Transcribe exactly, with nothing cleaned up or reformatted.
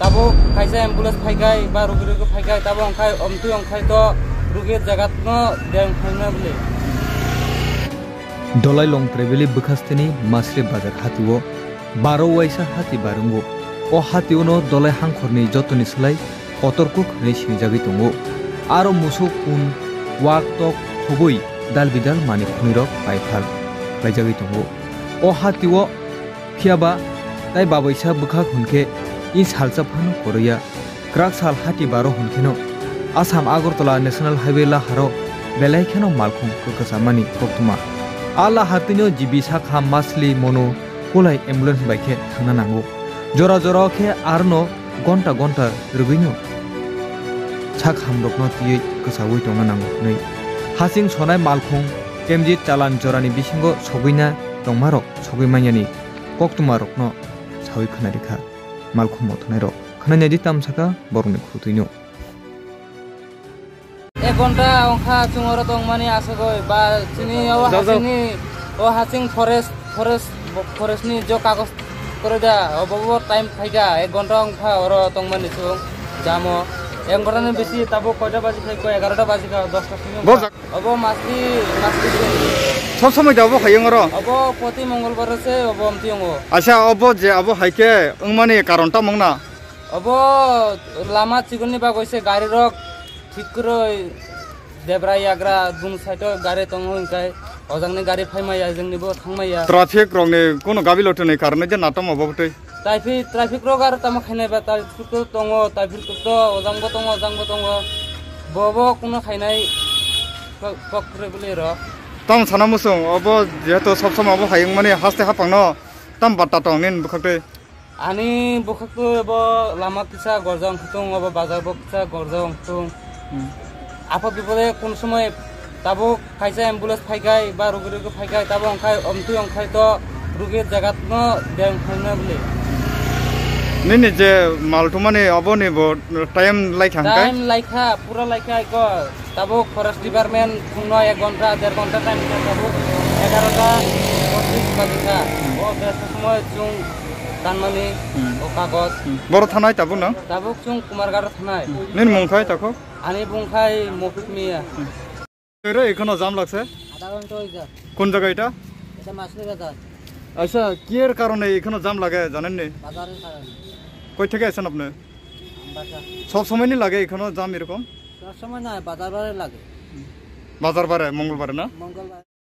Tabuk kaisa ambulance phaikai ba rugi rugi phaikai, tabuk wngkhai omtwi wngkhai to rugi jagatno deng phaina bwle. Dolai Longtrai Valley bwkhasteni Masri Bazar hatio baro waisa hati barwngo. O hationo Dolai hangkhorni jotoni slai kotor kuk hwnwi sinijagwi tongo. Aro musuk kun wak tok khobwi dal bidal manwi khwnwirok paithal khlaijagwi tongo. O hatio Phiya ba tai babaisa bwkhak hwn khe i salsa phano kwrwi ya. Kwrak sal hati baro hwn kheno Assam Agartala National Highway laharo belai kheno malkhung kwkachamani koktwma. A lahar twino G B sakha Masli Monu Kulai ambulance bai khe thangna nango. Jora jora o khe arno gonta gonta rwgwino sak hamrokno twiwi kwchaui tongna nango hwnwi hasing sonai malkhung kemjit chalan jorani bisingo sogwina tongmarok sogwi manyani koktwmarokno saui khwnarikha malkhung mothanairok. Khwnainaidi tamsakha borokni khutwino. Ek ghonta wngkha chwng oro tongmani aswkgwi ba chini o Jao, jao. Hasingni o hasing forest, forest, forest ni jo kagoj kwrwi da, obo bo time phaikha, ek ghonta wngkha oro tongmani chwng jamo. Ek ghonta ni bisi tabuk koita baji khai ko egarota baji kha, dosta simi Bo wngkha. Jak- Obo masli, masli se. Sob somoi da obo hai wng oro? Obo poti mongolbar se obo omti wngo. Acha, obo je abo hai khe wngmani karon tamo wngna? Obo lama chikon ni bagwi se gari rok thik kwrwi debra yagra bung side o gari tongo hwnkhai ojang ni gari phai maya, ejang ni bo thang maya. Traffic rok ni kuno gabi lotoni karon je natom obo bwtwi. Traffic, traffic rok aro tamo khainai ba, traffic to tongo, traffic to ojang bo tongo, ojang bo tongo. Bo bo kuno khainai kok, kok kwrwi bwlwi rok. Tamo sana muchung, obo jehetu sob somoi obo hai wngmani haste haphangno tam batta tong nini bwkhak twi? Ani bwkhak twi obo lama kisa gorjak wngkha tung, obo bazar bo kisa gorjak wngkha tung. Hmm. Aphak bipode kun somoi tabuk kaisa ambulance phaikai ba rugi rugi phaikai, tabuk wngkhai omtwi wngkhai to rugi jagatno deng phaina bwle. Nini je mal thumani oboni bo time laikha hwnkhe? Time laikha, pura laikha iko. Tabuk forest department phungno ek ghonta, der ghonta time kha, tabuk egarota pochis baji kha. O besta somoi chwng kanmani Hmm. o kagoj. Hmm. Boro thanai tabuk no? Tabuk chwng Kumarghat thanai. Nini mung khai takhuk? Ani bung khai Mokut Miya. Ere, এখনো জাম লাগছে? আধা ঘন্টা হয়ে যায়। কোন জায়গা এটা? এটা মাছলি বাজার। আচ্ছা, কি এর কারণে এখনো জাম লাগে জানেন নি? বাজারের কারণে। কই থেকে আসেন আপনি? আমবাসা। সব সময় নি লাগে এখনো জাম এরকম? সব সময় না, বাজার বারে লাগে। বাজার বারে, মঙ্গলবারে না? মঙ্গলবার।